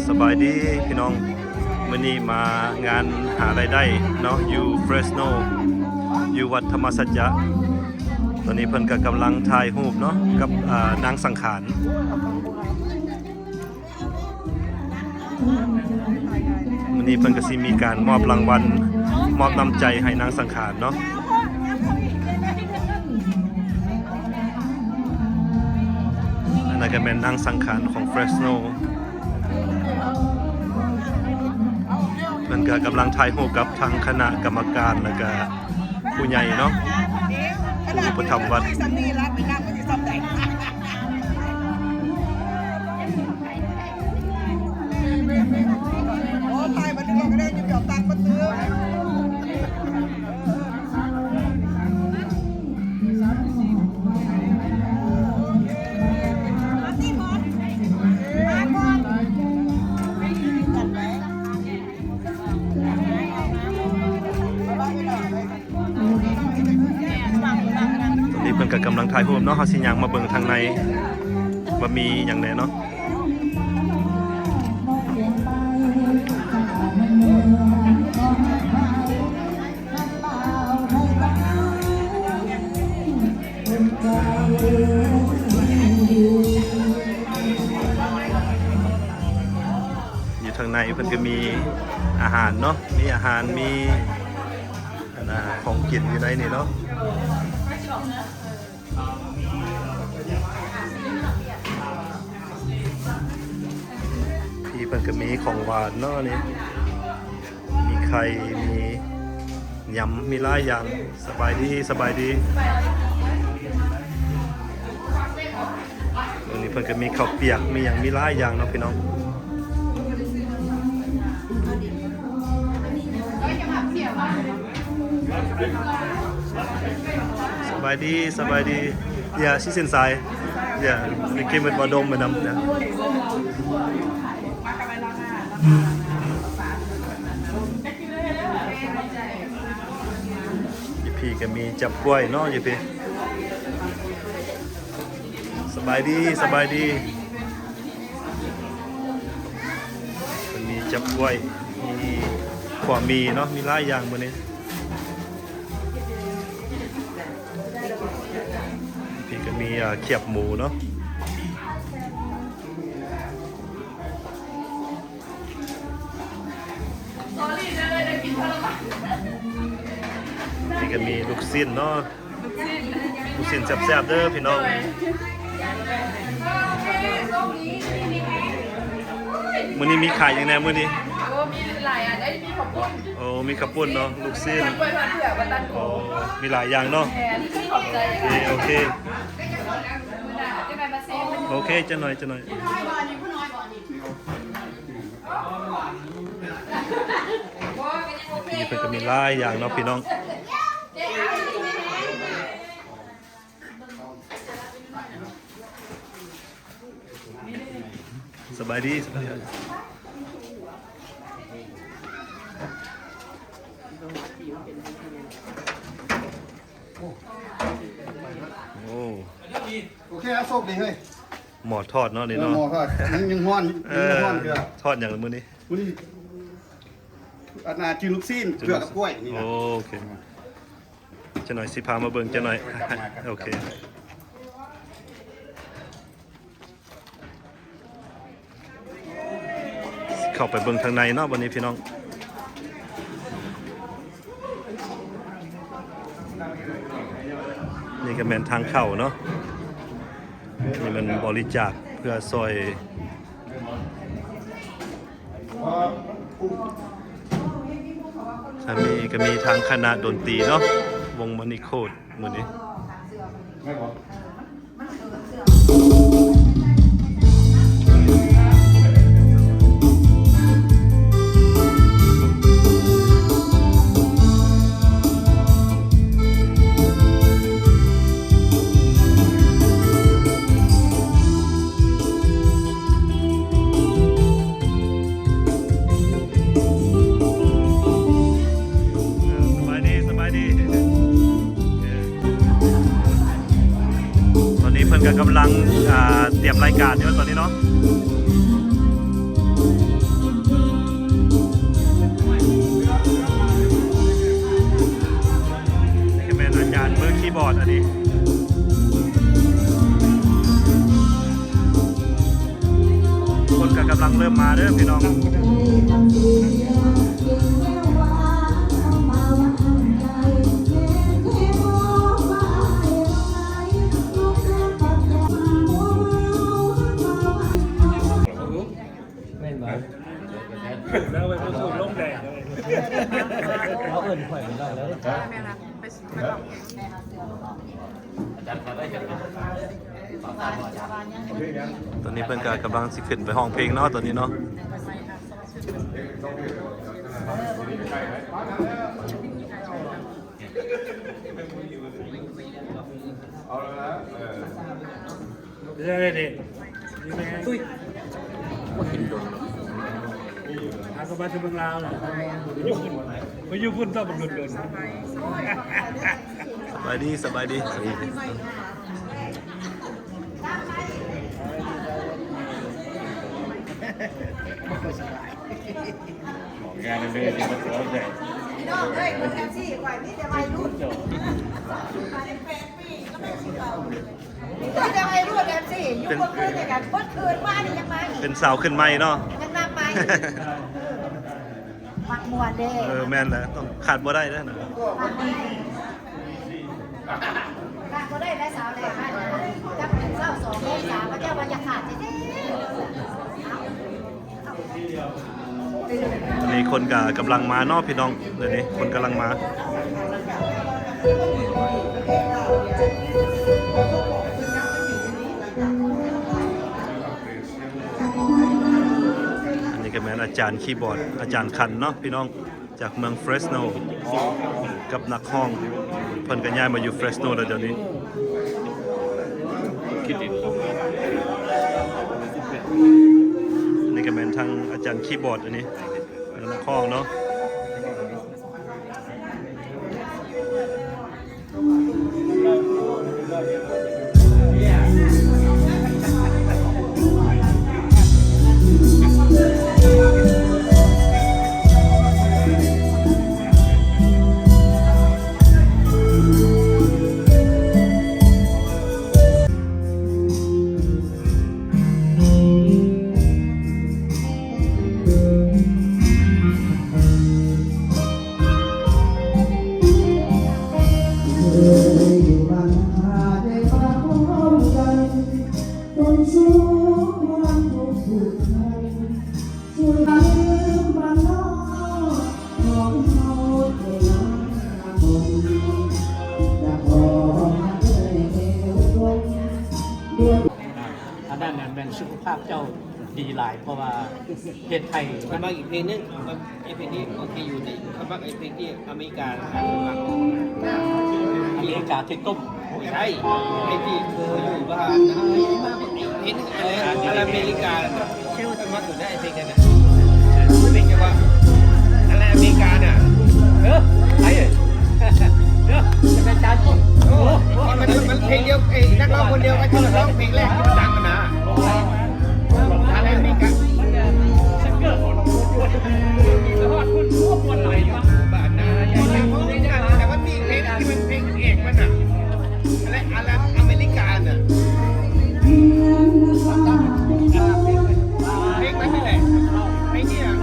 ສະບາຍດີພີ່ນ້ອງ, ມື້ນີ້ມາງານຫາລາຍໄດ້ເນາະ ຢູ່ເຟຣສໂນ ຢູ່ວັດທຳມະສັດຈະ. ຕອນນີ້ເພິ່ນກໍກຳລັງຖ່າຍຮູບເນາະ ກັບ ອາ ນາງສັງຂານ. ມື້ນີ້ເພິ່ນກໍຊິມີການມອບລາງວັນ ມອບນ້ຳໃຈໃຫ້ນາງສັງຂານເນາະ. ອັນນັ້ນກໍແມ່ນນາງສັງຂານຂອງເຟຣສໂນ. ເພິ່ນກໍກຳລັງຖ່າຍຮູບກັບທາງຄະນະກຳມະການ ແລ້ວກໍຜູ້ໃຫຍ່ເນາະ ຜູ້ອຸປະຖຳວັດ. ນີ້ເພິ່ນກໍກຳລັງຖ່າຍຮູບເນາະ, ເຮົາຊິຍ່າງມາເບິ່ງທາງໃນວ່າມີຫຍັງແດ່ເນາະ. ຢູ່ທາງໃນເພິ່ນກໍມີອາຫານເນາະ, ມີອາຫານ ມີ ອັນນ່າ ຂອງກິນຢູ່ໃນນີ້ເນາະ. ພີ່ເພິ່ນກໍມີຂອງຫວານເນາະນີ້. ມີໄຂ່ ມີຍຳ ມີຫຼາຍຢ່າງ. ສະບາຍດີ ສະບາຍດີ. ມື້ນີ້ເພິ່ນກໍມີເຂົ້າປຽກ ມີຫຍັງ ມີຫຼາຍຢ່າງເນາະພີ່ນ້ອງ. ສະບາຍດີ ສະບາຍດີ. Yeah, she's inside. Yeah, we came with Wadom, madam. Yeah. ຢູ່ພີ້ກໍມີຈັບກ້ວຍເນາະ ຢູ່ພີ້. ສະບາຍດີ ສະບາຍດີ. ເພິ່ນມີຈັບກ້ວຍ ມີຂົ້ວໝີ່ເນາະ ມີຫຼາຍຢ່າງມື້ນີ້. ພີ້ກໍມີ ອ່າ ຂຽບໝູເນາະ. ນີ້ກໍມີລູກຊີ້ນເນາະ, ລູກຊີ້ນແຊບໆເດີພີ່ນ້ອງ. ມື້ນີ້ມີຂາຍຫຍັງແດ່ມື້ນີ້? ໂອ້ ມີຫຼາຍອັນເດ້, ມີເຂົ້າປຸ້ນ. ໂອ້ ມີເຂົ້າປຸ້ນເນາະ, ລູກຊີ້ນ. ໂອ້ ມີຫຼາຍຢ່າງເນາະ. ໂອເຄ ໂອເຄ. ໂອເຄ ຈັກໜ້ອຍ ຈັກໜ້ອຍ. ນີ້ເພິ່ນກໍມີຫຼາຍຢ່າງເນາະພີ່ນ້ອງ. ສະບາຍດີ ສະບາຍດີ. ໂອ້ ໂອເຄ ໂຊກດີເຮີ້ຍ. ໝໍ້ທອດເນາະນີ້ເນາະ. ເອີ ໝໍ້ທອດ ຍັງ ຍັງຮ້ອນ ເອີ ຍັງບໍ່ຮ້ອນເທື່ອ. ທອດຫຍັງລະມື້ນີ້? ມື້ນີ້ ອັນນ່າ ຈື່ລູກຊີ້ນ ຈື່ລູກຊີ້ນ ເກືອກັບກ້ວຍນີ້ນະ. ໂອເຄ ຈັກໜ້ອຍຊິພາມາເບິ່ງຈັກໜ້ອຍ. ໂອເຄ ເຂົ້າໄປເບິ່ງທາງໃນເນາະ ບັດນີ້ພີ່ນ້ອງ. ນີ້ກໍແມ່ນທາງເຂົ້າເນາະ, ນີ້ແມ່ນບໍລິຈາກເພື່ອຊ່ອຍ. ທາງນີ້ກໍມີທາງຄະນະດົນຕີເນາະ, ວົງມະນີໂຄດມື້ນີ້. ສະບາຍດີ ສະບາຍດີ. ຕອນນີ້ເພິ່ນກໍກຳລັງ ອ່າ ຕຽມລາຍການຢູ່ຕອນນີ້ເນາະ. ກຳລັງເລີ່ມມາເດີພີ່ນ້ອງ. ແມ່ນບໍ່? ແລ້ວໄປຜູ້ສູງລົງແດດເລີຍ ເຂົາເອີ້ນຂ້ອຍໄປລອງເລີຍ. ແມ່ນລະ ໄປ ໄປລອງເພງ. ຕອນນີ້ເພິ່ນກໍກຳລັງຊິຂຶ້ນໄປຮ້ອງເພງເນາະ ຕອນນີ້ເນາະ. ເອີ ເອີ ເອີ ນີ້ແມ່ນ ອຸ້ຍ ບໍ່ເຫັນດົນແລ້ວ ຫາກໍມາແຕ່ເມືອງລາວນະ ໄປຢູ່ພຸ້ນ ໄປຢູ່ພຸ້ນຕ້ອງບັກດົນໆ. ສະບາຍດີ ສະບາຍດີ ສະບາຍດີ. ອອກງານເລີຍ ພີ່ນ້ອງເອີຍ ຄົນແຖວຊີ້ຂ້ອຍມີແຕ່ໄວລຸ້ນ ອາຍຸແປດປີກໍແມ່ນຊິເຂົ້າ ມີແຕ່ໄວລຸ້ນແຖວຊີ້ ຢູ່ເມື່ອຄືນນີ້ກໍເບິດຄືນ ມານີ້ຍັງມາອີກ ເປັນສາວຂຶ້ນໃໝ່ເນາະ ຍັງນຳໃໝ່ ມັກມ່ວນເດ້. ເອີ ແມ່ນແຫຼະ ຕ້ອງຂາດບໍ່ໄດ້ເດ້ນະ ຂາດບໍ່ໄດ້ ຂາດບໍ່ໄດ້ແລ້ວສາວແລ້ວ ຈັກເປັນຊາວສອງເມສາ ພະເຈົ້າວ່າຢ່າຂາດແທ້ໆ. ຕອນນີ້ຄົນກໍກຳລັງມາເນາະພີ່ນ້ອງ ດຽວນີ້ຄົນກຳລັງມາ. ອັນນີ້ກໍແມ່ນອາຈານຄີບອດ ອາຈານຂັນເນາະພີ່ນ້ອງ ຈາກເມືອງເຟຣສໂນ ກັບນັກຮ້ອງ ເພິ່ນກໍຍ້າຍມາຢູ່ເຟຣສໂນແລ້ວດຽວນີ້. ນີ້ກໍແມ່ນທາງອາຈານຄີບອດ ອັນນີ້ນັກຮ້ອງເນາະ. ອັນນັ້ນແມ່ນສຸຂະພາບເຈົ້າດີຫຼາຍ ເພາະວ່າເຮັດໃຫ້ ຂ້ອຍມັກອີກເພງໜຶ່ງ ເພງນີ້ໂອເຄຢູ່ ແຕ່ຂ້ອຍມັກໄອ້ເພງທີ່ອາເມລິການະ ອາເມລິກາທີ່ຕົ້ມ ບໍ່ໃຊ່ ໄອ້ທີ່ເຄີຍຢູ່ບ້ານນະ ເພງອັນອາເມລິການະ ຂ້ອຍມັກຢູ່ໃນໄອ້ເພງນັ້ນນະ ເພງທີ່ວ່າ ອັນລະອາເມລິການະ ເອີ ໄອ້ ເອີ ຈະໄປຈານ ໂອ້ ໂອ້ ມັນ ມັນເພງດຽວ ໄອ້ນັກຮ້ອງຄົນດຽວກັນທີ່ຮ້ອງເພງແລກທີ່ມັນດັງຫັ້ນນະ ອາເມລິກາ ແຕ່ວ່າມີເພງທີ່ມັນເພງເອກມັນນະ ແລະ ອາລັບອາເມລິການະ ເພງມັນນີ້ແຫຼະ ເພງນີ້ນະ ອາ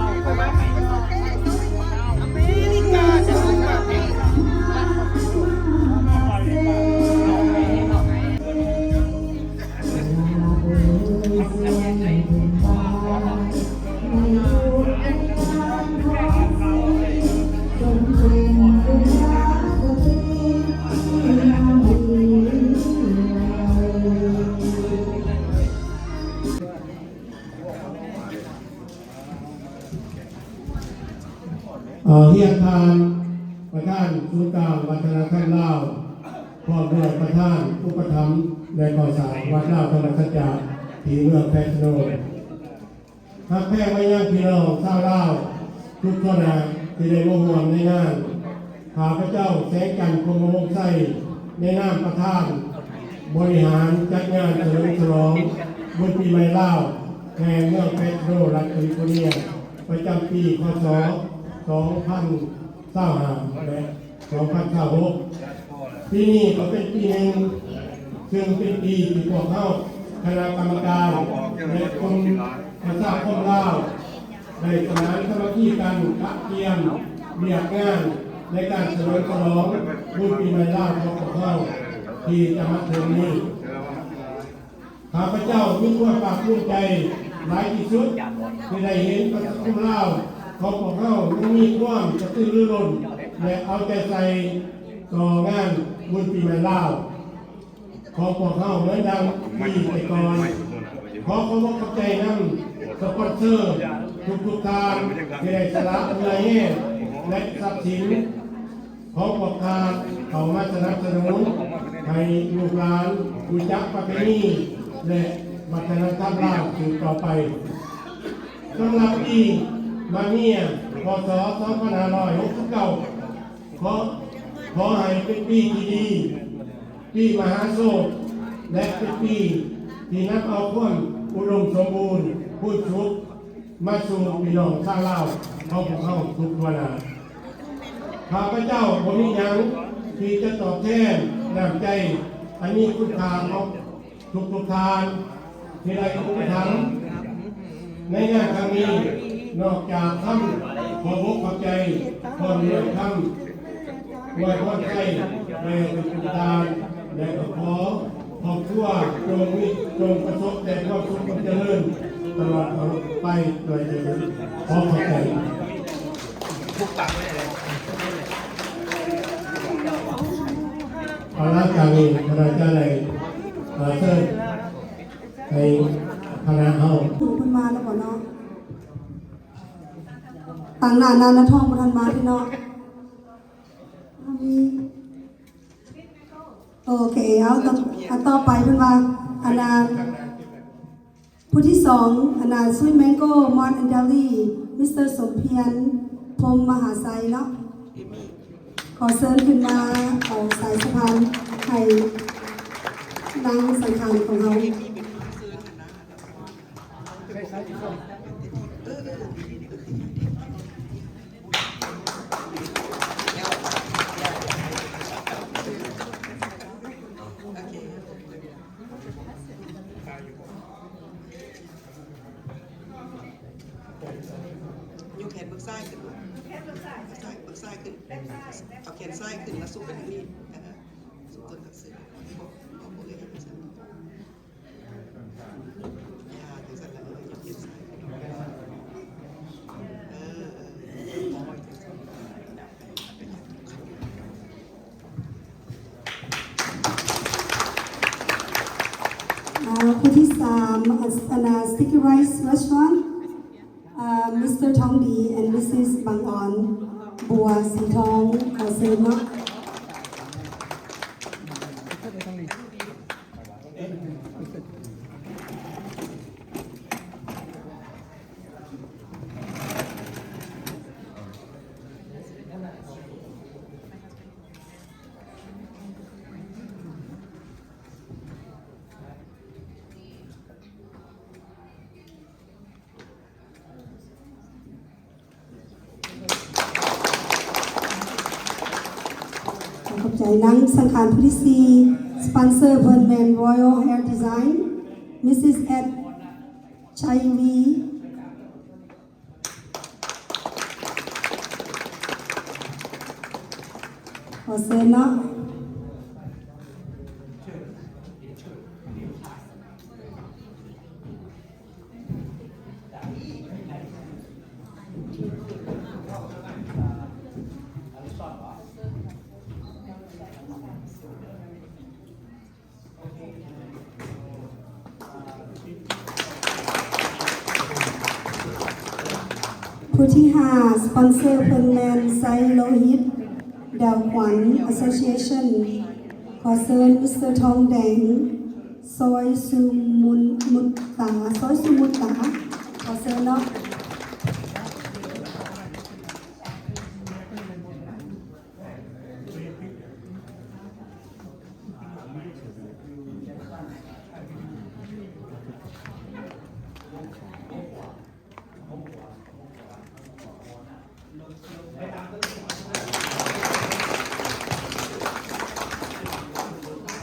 ເມລິກາ ເອີ ຮຽນທ່ານປະທານສູນກາງວັດທະນະທຳລາວ ພ້ອມດ້ວຍປະທານອຸປະຖຳ ແລະ ກໍ່ສ້າງວັດລາວທຳມະສັດຈະ ທີ່ເມືອງແຟຣສໂນ ຮັກແພງມາຍັງພີ່ນ້ອງຊາວລາວທຸກທົ່ວໜ້າທີ່ໄດ້ມາຮ່ວມໃນງານ. ຂ້າພະເຈົ້າ ແສງຈັນ ພົມມະວົງໄຊ ໃນນາມປະທານບໍລິຫານຈັດງານສະເຫຼີມສະຫຼອງບຸນປີໃໝ່ລາວ ແຫ່ງເມືອງເຟຣສໂນ ລັດຄາລິຟໍເນຍ ປະຈຳປີ ຄ.ສ. ສອງພັນຊາວຫ້າ ແລະ ສອງພັນຊາວຫົກ ປີນີ້ກໍເປັນປີໜຶ່ງ ເຊິ່ງເປັນປີທີ່ພວກເຮົາ ຄະນະກຳມະການ ແລະ ກຸ່ມ ສັງຄົມລາວ ໄດ້ສະໝານສາມັກຄີກັນ ກະກຽມວຽກງານໃນການສະເຫຼີມສະຫຼອງບຸນປີໃໝ່ລາວຂອງພວກເຮົາ ທີ່ຈະມາເຖິງນີ້. ຂ້າພະເຈົ້າມີຄວາມພາກພູມໃຈຫຼາຍທີ່ສຸດ ທີ່ໄດ້ເຫັນປະຊາຄົມລາວຂອງພວກເຮົາຍັງມີຄວາມກະຕືລືລົ້ນ ແລະ ເອົາໃຈໃສ່ຕໍ່ງານບຸນປີໃໝ່ລາວຂອງພວກເຮົາເໝືອນດັ່ງປີແຕ່ກ່ອນ. ຂໍຂອບອົກຂອບໃຈນຳສະປອນເຊີທຸກໆທ່ານ ທີ່ໄດ້ສະຫຼະເຫື່ອແຮງ ແລະ ຊັບສິນ ຂອງພວກທ່ານເຂົ້າມາສະໜັບສະໜູນໃຫ້ລູກຫຼານຮູ້ຈັກປະເພນີ ແລະ ວັດທະນະທຳລາວສືບຕໍ່ໄປ. ສຳລັບປີມະເມຍ ພ.ສ. ສອງພັນຫ້າຮ້ອຍຫົກສິບເກົ້າ ຂໍ ຂໍໃຫ້ເປັນປີທີ່ດີ, ປີມະຫາໂຊກ ແລະ ເປັນປີທີ່ນຳເອົາຄວາມອຸດົມສົມບູນພູນສຸກ ມາສູ່ພີ່ນ້ອງຊາວລາວຂອງພວກເຮົາທຸກທົ່ວໜ້າ. ຂ້າພະເຈົ້າບໍ່ມີຫຍັງທີ່ຈະຕອບແທນນ້ຳໃຈອັນມີຄຸນຄ່າຂອງທຸກໆທ່ານທີ່ໄດ້ອຸປະຖຳໃນງານຄັ້ງນີ້ ນອກຈາກຄຳຂອບອົກຂອບໃຈ ພ້ອມດ້ວຍຄຳ ອວຍພອນໄທແດ່ທຸກໆທ່ານ ແລະ ກໍຂໍຄອບຄົວຈົ່ງມີ ຈົ່ງປະສົບແຕ່ຄວາມສຸກຄວາມຈະເລີນຕະຫຼອດໄປດ້ວຍເທີ້ນ. ຂໍຂອບໃຈ. ເອົາລະ ຈາກນີ້ຄະນະຈະໄດ້ ເອີ ເຊີນໃຫ້ຄະນະເຮົາ ເພິ່ນມາແລ້ວບໍ່ເນາະ? ຕາງໜ້ານານະທອງບໍ່ທັນມາເດ້ເນາະ. ໂອເຄ ເອົາຕໍ່ ອັນຕໍ່ໄປເພິ່ນວ່າ ອັນນ່າ ຜູ້ທີສອງ ອັນນ່າ Sweet Mango Malt and Deli Mister ສົມພຽນ ພົມມະຫາໄຊເນາະ. ຂໍເຊີນຂຶ້ນມາເອົາສາຍສະພານໃຫ້ນາງສັງຂານຂອງເຮົາ. ຍົກແຂນເບື້ອງຊ້າຍຂຶ້ນ ເບື້ອງຊ້າຍ ເບື້ອງຊ້າຍຂຶ້ນ ເອົາແຂນຊ້າຍຂຶ້ນ ແລ້ວຊຸກໄປທາງນີ້ ເອີ ຊຸກຕົ້ນກະເສືອ ບໍ່ ບໍ່ ບໍ່ເອີຍຈັ່ງຊັ້ນ. ອ່າ ຜູ້ທີສາມ ອັນນ່າ Sticky Rice Restaurant ອ່າ Mister ທອງດີ and Missus ບັງອອນ ບົວສີທອງ ຂໍເຊີນເນາະ. ຂອບໃຈນາງສັງຂານຜູ້ທີສີ່ ສະປອນເຊີເພິ່ນແມ່ນ Royal Hair Design Missus ແອັດ ໄຊວີ ຂໍເຊີນເນາະ. ຜູ້ທີຫ້າ ສະປອນເຊີເພິ່ນແມ່ນ ໄຊໂລຫິດ ດາວຂວັນ Association ຂໍເຊີນ Mister ທອງແດງ ຊອຍສຸມຸນ ມຸດຕາ ຊອຍສຸມຸດຕາ ຂໍເຊີນເນາະ.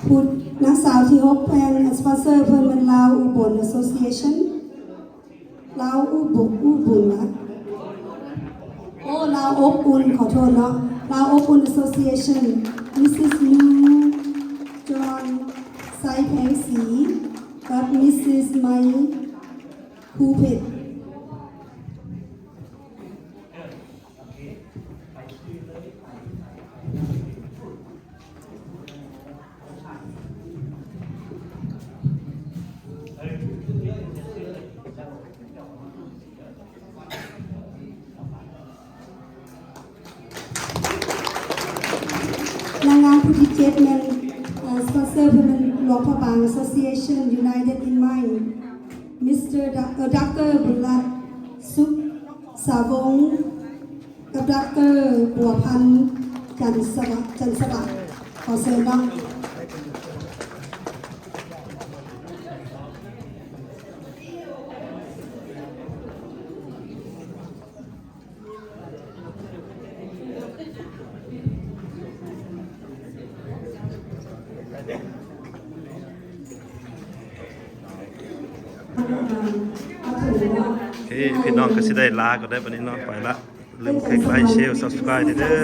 ຜູ້ ນາງສາວທີຫົກ ແມ່ນ ສະປອນເຊີເພິ່ນແມ່ນ ລາວອຸບົນ Association. ລາວອຸບົນ ອຸບຸນນະ ໂອ້ ລາວອົບອຸ່ນ ຂໍໂທດເນາະ ລາວອົບອຸ່ນ Association Mrs Lu John ໄຊແພງສີ ກັບ Mrs ໄມ ພູເພັດ. ນາງງາມຜູ້ທີເຈັດແມ່ນ ເອີ ສະປອນເຊີເພິ່ນແມ່ນຫຼວງພະບາງ Association United in Mind Mr ດ- ເອີ ດຣ ບຸນລັດ ສຸກສາວົງ ກັບ ດຣ ບົວພັນ ຈັນສະຫວາດ ຈັນສະຫວາດ ຂໍເຊີນເນາະ. ເອີ ພີ່ນ້ອງກໍຊິໄດ້ລາກັນໄດ້ບັດນີ້ເນາະ ໄປລະ ຢ່າລືມຄລິກໄລຄ໌ ແຊຣ ຊັບສະຄຣາຍເດີ.